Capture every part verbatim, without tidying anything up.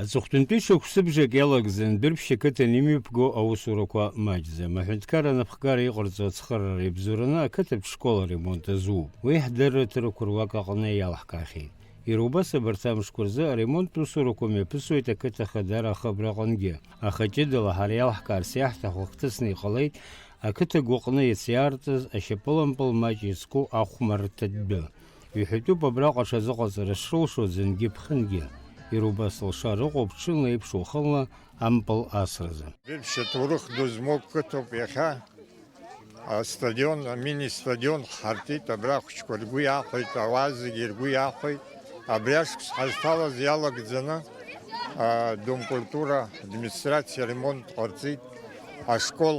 Аҵыхәтәантәи шықәсыбжак иалагӡан Дәрыԥшь ақыҭан имҩаԥго аусурақәа маҷӡам. Аҳәынҭқарра анапхгара иҟарҵо ацхыраара ибзоураны ақыҭатә школ аремонт азууп. Уи ҳдырраҭарақәа руак аҟны иалаҳкаахьеит. Иара убас абарҭ амшқәа рзы аремонттә усурақәа мҩаԥысуеит ақыҭа Ахадара ахыбраҟынгьы. Аха ҷыдала ҳара иалаҳкаарц иаҳҭаху хҭысны иҟалеит ақыҭа гәаҟны иац иаартыз ашьапылампыл маҷ иазку ахәмаррҭатә дәы. Иҳәатәуп абраҟа аҽазыҟаҵара шрылшо ӡынгьы-ԥхынгьы. Иара убас лшара ыҟоуп ҽынла еиԥш уахынла ампыл асразы. Дәрыԥшь аҭоурых ду змоу қыҭоуп иахьа. Астадион, амини-стадион ҳартит, абра ахәыҷқәа ргәы иахәеит, ауаа зегьы ргәы иахәеит. Абри ашықәс ҳазҭалаз иалагӡаны, а, Дом культура администрациа аремонт ҟарҵеит, ашкол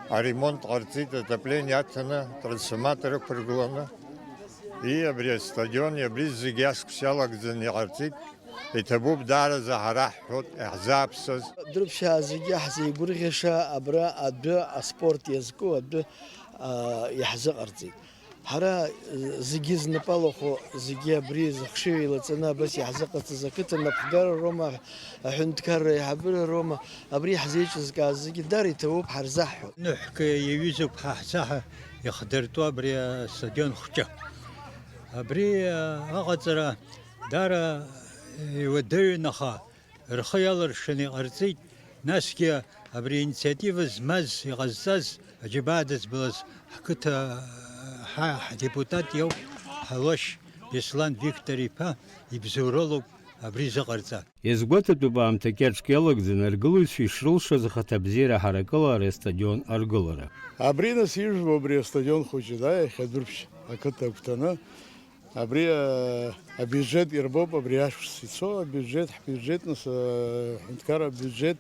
аремонт ҟарҵеит, отопление аҭаны, трансформатор ықәыргыланы. И абри астадион, абри зегьы ашықәс иалагӡаны иҟарҵеит. Иҭабуп даараӡа ҳара ҳҳәоит иаҳзааԥсаз. Дәрыԥшьаа зегьы ҳзеигәырӷьаша абра адәы аспорт иазку адәы, а, иаҳзыҟарҵеит. Ҳара, э, зегьы знапы алахәу, зегьы абри зыхшыҩ еилаҵаны абас иаҳзыҟарҵаз ақыҭа напхгара роума, аҳәынҭқарра аиҳабыра роума, абри иаҳзеиҿызкааз зегьы дара иҭабуп ҳарзаҳҳәо. Ныҳәк иаҩызоуп ҳа ҳцаҳа иахдыртәу абри астадион хәҷы. Абри, э, аҟаҵара Дара иуадаҩын, аха рхы иалыршаны иҟарҵеит, насгьы абри аинициатива змаз, иҟазҵаз, аџьабаа дызбалаз ҳқыҭа, ҳа-, ҳдепутат иоуп, Ҳалуашь Беслан Виктор-иԥа ибзоуралоуп абри зыҟарҵа. Иазгәаҭатәуп аамҭа кьаҿк иалагӡаны аргылаҩцәа ишрылшаз ахаҭабзиара ҳаракыла ари астадион аргылара. Абри нас ижәбо абри астадион хәыҷы, да, иахьа Дәрыԥшь ақыҭа агәҭаны. Абри, а, абиуџьет ирбоуп, абри ашықәс ицо абиуџьет, ҳбиуџьет, нас, а, аҳәынҭқарра абиуџьет.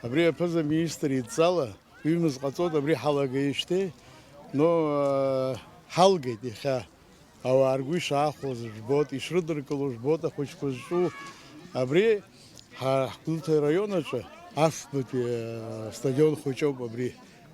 Абри аԥыза-министр идҵала ҩымыз ҟаҵоит, абри ҳалагеижьҭеи. Но, а, ҳалгеит иахьа. Ауаа ргәы ишаахәоз жәбоит, ишрыдыркыло жәбоит ахәыҷқәа зҿу. Абри ҳа-, ҳгәылҭа раион аҿы афбатәи, а, стадион хәыҷоуп абри.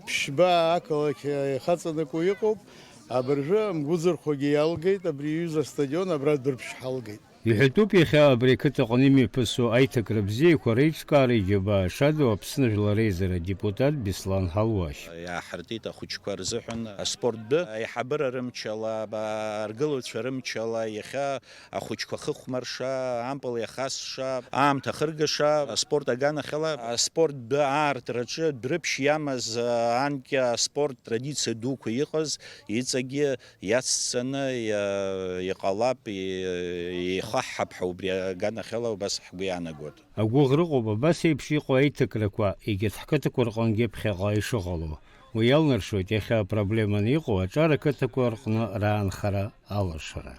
Ԥшьба ақалақь ихаҵанакуа иҟоуп. Абыржәы амгәыӡырхәагьы иалгеит, абри иҩыза астадион абра Дәрыԥшь ҳалгеит. Иҳәатәуп, иахьа абри ақыҭаҟны имҩаԥысуа аиҭакра бзиақәа реиҿкаара иџьабаа шаду Аԥсны Жәлар Реизара адепутат Беслан Ҳалуашь. Иааҳартит ахәыҷқәа рзыҳәан аспорт дәы аиҳабыра рымчала, аргылаҩцәа рымчала, иахьа ахәыҷқәа хыхәмарша, ампыл иахасша, аамҭа ахыргаша, аспорт аганахьала аспорт дәы аартраҿы Дәрыԥшь иамаз анкьа аспорт традициа дуқәа иҟаз иҵегьы иацҵаны иа-, иҟалап, и-, еихаҳҳап ҳәа убри аганахьала убас ҳгәы иаанагоит. Агәыӷра ыҟоуп абас еиԥш иҟоу аиҭакрақәа егьырҭ ҳқыҭақәа рҟынгьы ԥхьаҟа ишыҟало. Уи иалнаршоит иахьа апроблеманы иҟоу аҿар ақыҭақәа рҟны раанхара алыршара.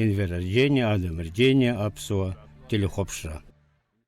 Енвер Арџьениа, Адам Арџьениа, Аԥсуа телехәаԥшра.